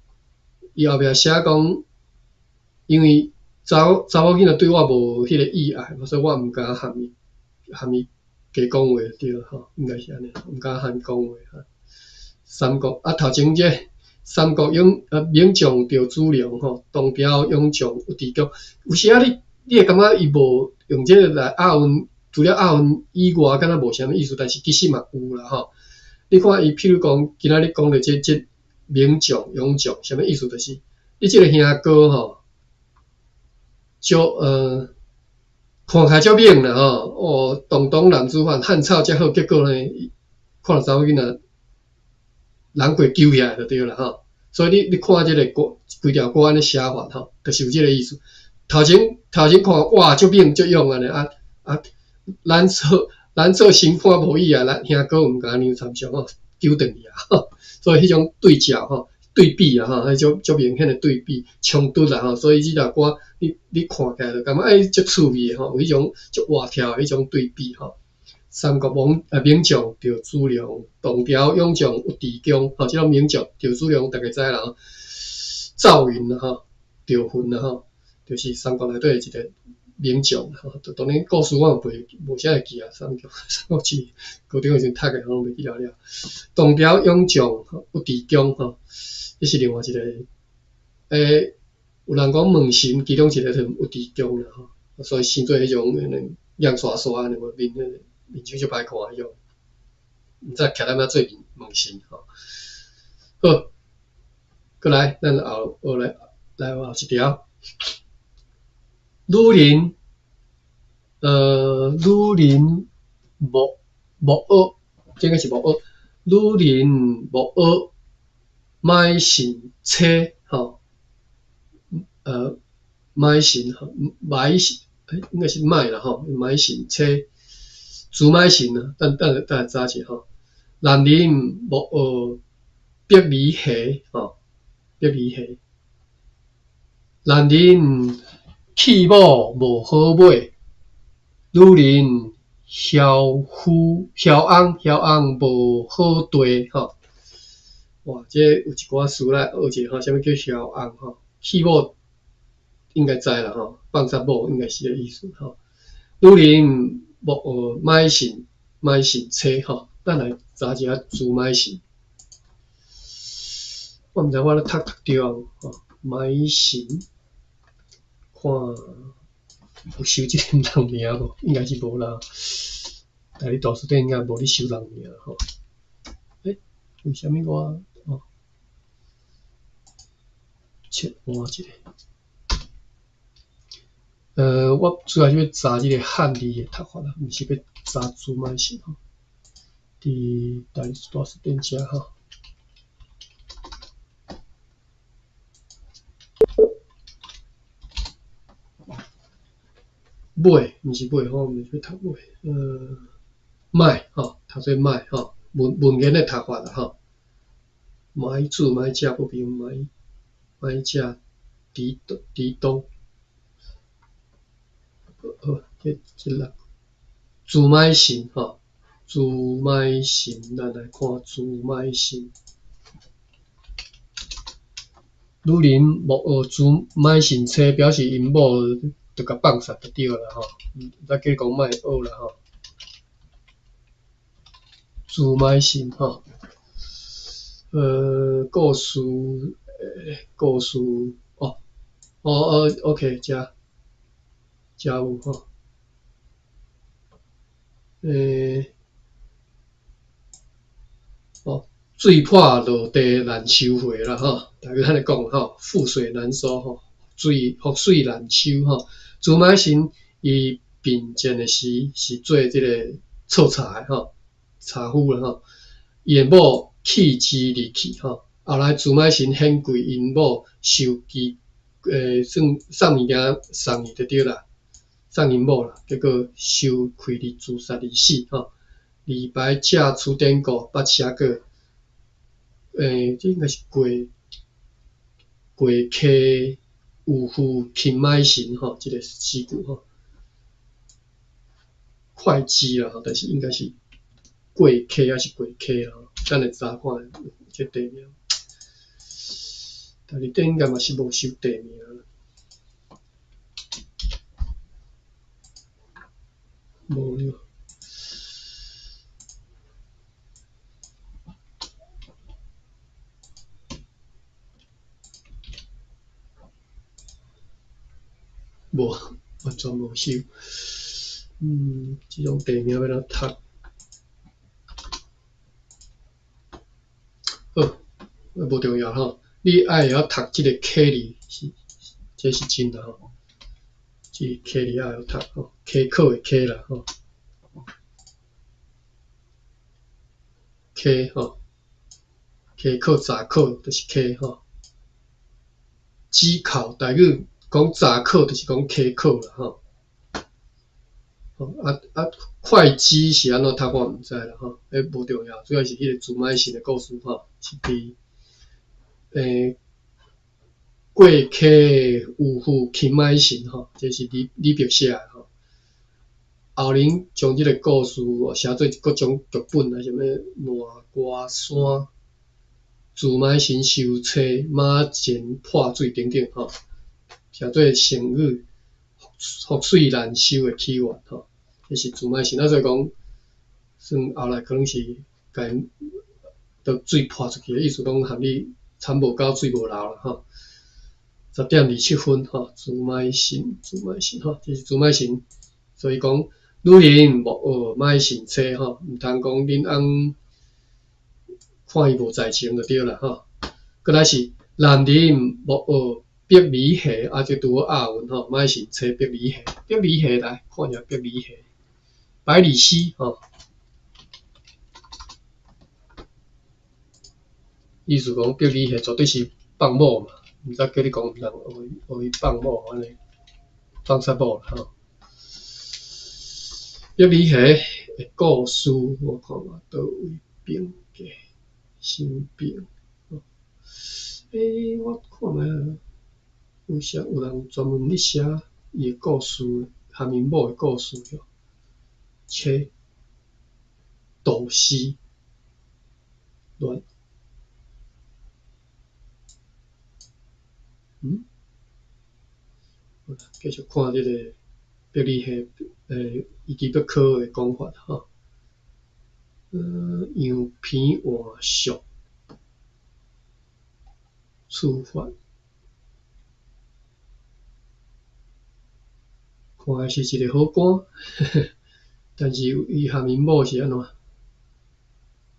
伊後壁寫講，因為查某囡仔對我無彼個意愛，所以我毋敢含伊加講話對吼，應該是按呢，毋敢含伊講話吼。三國啊，頭前這三國勇名將趙子龍吼，東朝勇將尉遲恭。有時仔你會感覺伊無用這個來押韻，除了押韻以外，敢若無啥物意思，但是其實嘛有啦吼。你看伊，譬如講，今仔日講著這名將勇將，啥物意思？就是你這个兄哥吼，足看起來足猛啦吼，哦，堂堂男子漢，漢草遮好，結果呢，看著查某囡仔，人過揪起來就對啦吼。所以你看這个歌，規條歌按呢寫法吼，就是有這个意思。頭前看哇，足猛足勇按呢啊啊，咱嫂心肝無意愛，咱兄哥毋敢娘參詳吼，揪轉去啊，所以彼種對照吼，對比啊吼，彼種足明顯的對比衝突啦吼，所以這條歌你看起來就感覺欸足趣味的吼，有彼種足活跳的彼種對比吼。三國名將趙子龍，東朝勇將尉遲恭，吼，這種名將趙子龍逐家知啦吼，趙雲啦吼，趙雲啦吼，就是三國內底一個名將吼。當然故事我嘛袂無啥會記啊，三國志高中的時陣讀的，攏袂記了了。東朝勇將尉遲恭吼，這是另外一個，有人講門神其中一個就是尉遲恭啦吼，所以生做彼種硬刷刷按呢無面面相足歹看彼種，毋知徛踮遐做門神吼。好，閣來，咱後學來來後一條。女人莫學，這應該是莫學。女人莫學買神車吼，買神吼，買神，應該是買啦吼，買神車，朱買臣啊，等等等來查一下吼。男人莫學白梨蝦吼，白梨蝦。男人棄某無好尾，女人僥夫僥翁僥翁無好地吼。哇，這有一寡詞來學一下吼，啥物叫僥翁吼？棄某應該知啦吼，放殺某應該是這個意思吼。女人莫學買神車吼，咱來查一下朱買臣。我毋知我咧讀讀著無吼，買神，看有收這个人名無？應該是無啦。台語大辭典應該無咧收人名吼。為啥物我哦？切換一下。我主要是欲查這个漢字的讀法啦，毋是欲查朱買臣吼。佇台語大辭典遮吼。買，毋是買吼，毋是欲讀買，買吼，讀做買吼，文言的讀法啦吼。買主買食不明，買食佇東。好，這個朱買臣吼，朱買臣，咱來看朱買臣。女人莫學朱買臣車，表示𪜶某就共放殺就對啦吼，毋知叫你講莫學啦吼。朱買臣吼，故事，哦，哦哦，OK，遮有吼。哦，水破落地難收回啦吼，大家按呢講吼，覆水難收吼，覆水難收吼。朱買臣伊貧賤的時是做這個錯柴的吼，柴夫啦吼。伊的某棄之而去吼，後來朱買臣顯貴𪜶某受其算送物件送伊就對啦，送𪜶某啦，結果受氣而自殺而死吼。李白借此典故捌寫過，這應該是過溪有夫輕買神吼，這個詩句吼。會稽啦吼，但是應該是過溪抑是過溪啦吼，等下查看這地名。但是頂應該嘛是無收地名啦，無了。無，完全無收。這種地名欲按怎讀？好，無重要吼。你愛會曉讀這个溪字，是這是真啦吼。這個溪字愛會曉讀吼，溪口的溪啦吼。溪吼，溪口閘口就是溪吼。指口台語講閘口就是講溪口啦吼。會稽是按怎讀我毋知啦吼，彼無重要，主要是彼个朱買臣的故事吼，是佇過溪有夫輕買神吼，這是李白寫的吼。後人將這个故事寫做各種劇本啊，啥物南瓜山、朱買臣收妻、馬前潑水等等吼，寫做成語覆水難收的起源吼。這是朱買臣，啊，所以講，算後來可能是共𪜶都水潑出去的，意思講含你田無夠水無流啦吼。10點27分吼，朱買臣，朱買臣吼，這是朱買臣，所以講女人莫學買臣妻吼，毋通講恁翁看伊無才情就對啦吼。閣來是男人莫學白米鞋，啊，這拄好押韻吼，買臣妻白米鞋，白米鞋來看一下白米鞋，百里奚吼。意思講白米鞋絕對是放某嘛，毋知叫你講毋通學伊放某按呢，放啥某啦吼。白米鞋的故事，我看覓佗位邊界新兵。我看覓有寫有人專門咧寫伊的故事，含𪜶某的故事哟。切，杜诗，亂。好啦，繼續看這个白米鞋，伊基欲考的講法吼。楊平換俗，處罰，看來是一个好官，但是伊含𪜶某是按怎？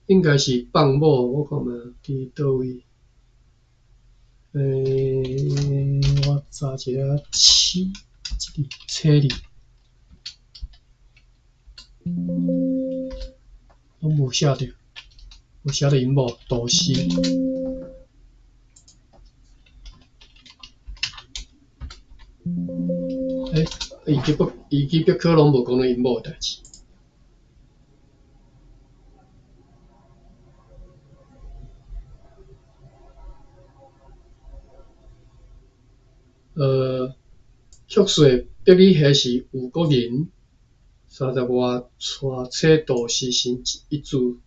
應該是放某，我看覓佇佗位？我查一下册，這個冊字，攏無寫著，無寫著𪜶某杜詩。伊去北科攏無講著𪜶某的代誌。旭說白米鞋是吳國人，三十外娶妻杜氏生一子。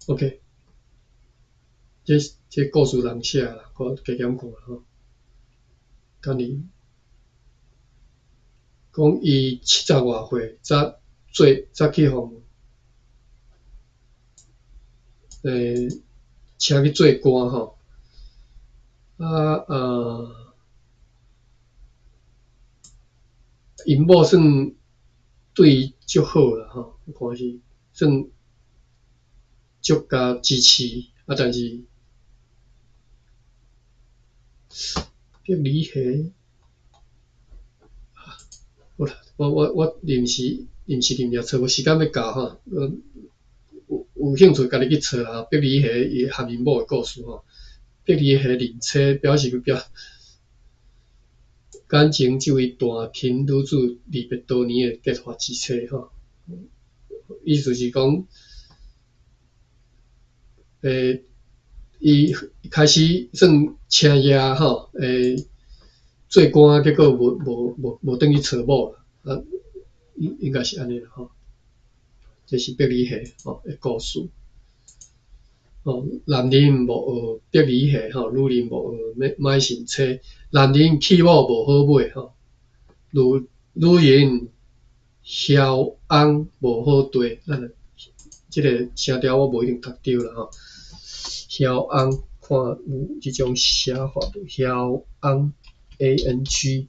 OK，這故事人寫啦，我加減看吼。等你講伊70外歲才做，才去予請去做官吼。𪜶某算對伊足好啦吼，我看是算足共支持，啊，但是白米鞋，好啦，我臨時找無時間欲教吼，有興趣家己去找啦。伯利恆伊含𪜶某的故事吼，伯利恆認妻表示表感情這位彈琴女子離別多年的結髮之妻吼，意思是講，伊開始算請業吼，做官，結果無轉去娶某啦，啊，應該是按呢啦吼。這是伯利恆吼的故事。吼，男人莫學伯利恆吼，女人莫學買信妻。男人娶某無好買吼，女人僥翁無好綴。咱這个聲調我無一定讀著啦吼。僥翁看有這種寫法無？僥翁 A N G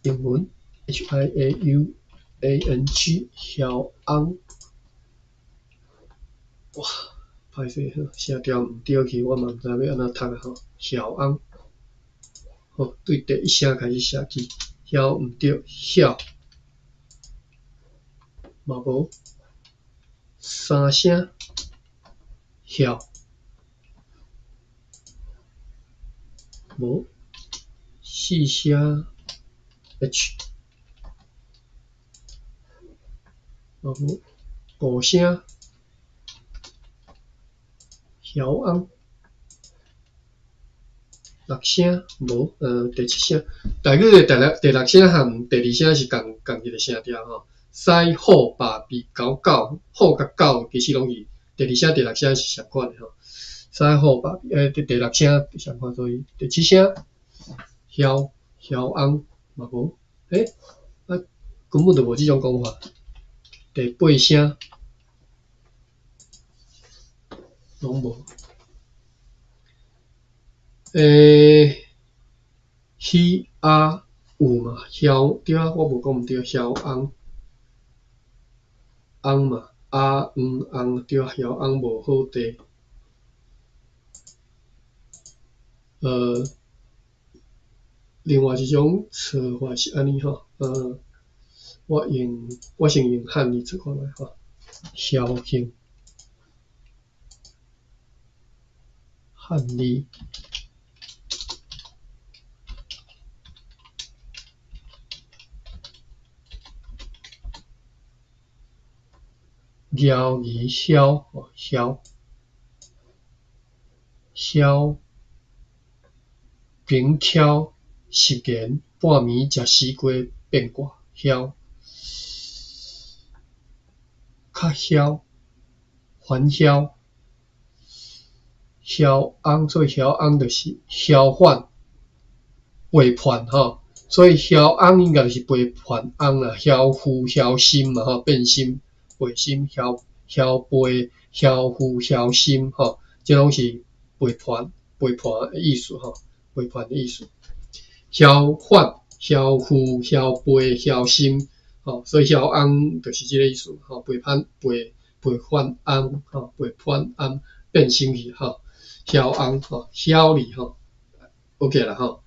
英文 H I A U A N G 僥翁。哇，歹勢，聲調毋對去，我嘛毋知欲按怎讀啊吼。僥翁，好，對第一聲開始寫起，僥毋對，曉嘛無，三聲，曉，無，四聲 H，嘛無，五聲。僥翁，六聲無，第七聲，台語的第六聲和第二聲是仝一个聲調吼。西虎爸比狗狗，虎佮狗其實攏是第二聲、第六聲是相款的吼。西虎爸比，第六聲相款，所以第七聲僥僥翁嘛無，啊，根本就無這種講法。第八聲。攏無，喜阿有嘛？僥對啊，我無講毋對，僥翁翁嘛，阿黃翁對啊，僥翁無好綴。另外一種做法是按呢吼，我先用漢字做看覓吼，僥倖。漢字，枵魚枵，枵，枵，平翘食言，半暝食西瓜變卦，枵，較囂，煩囂。僥翁，所以僥翁就是僥反、背叛吼，所以僥翁應該就是背叛翁啦，僥父僥心嘛吼，變心、背心、僥僥背、僥父僥心吼，這攏是背叛、背叛的意思吼，背叛的意思。僥反、僥父、僥背、僥心吼，所以僥翁就是這个意思吼，背叛、背叛翁吼，背叛翁變心去吼。僥翁吼，僥字吼，OK 啦吼。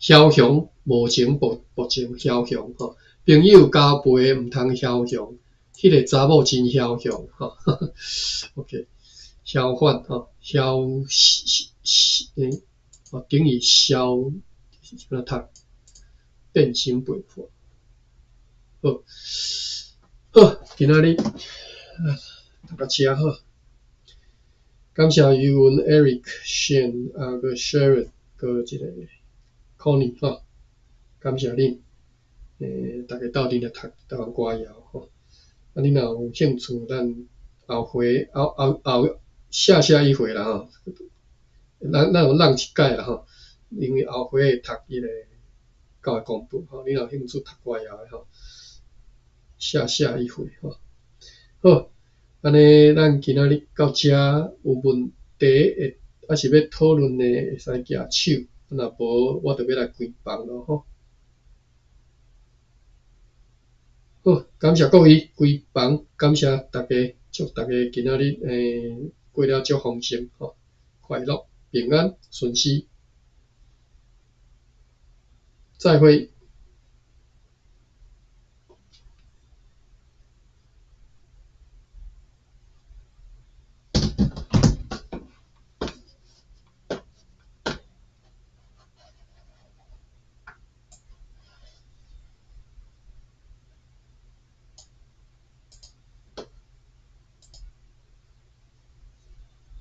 梟雄無情薄情，梟雄吼。朋友交陪毋通梟雄，彼个查某真梟雄吼。OK，梟反吼，梟哦，等於梟是按怎讀？變心背叛。好，好，今仔日讀到遮好。感謝余文、Eric、Shane 啊，閣 Sharon，閣這个 Connie 吼，感謝恁，大家鬥陣來讀台灣歌謠吼。啊，恁若有興趣，咱後回後後後下下一回啦吼，咱有挵一擺啦吼，因為後回會讀彼个教會公布吼，恁若有興趣讀歌謠的吼，下下一回吼，好。按呢，咱今仔日到遮有問題會，抑是欲討論的，會使舉手。若無，我就欲來關房囉吼。好，感謝各位關房，感謝大家，祝大家今仔日過了足豐盛吼，快樂、平安、順遂。再會。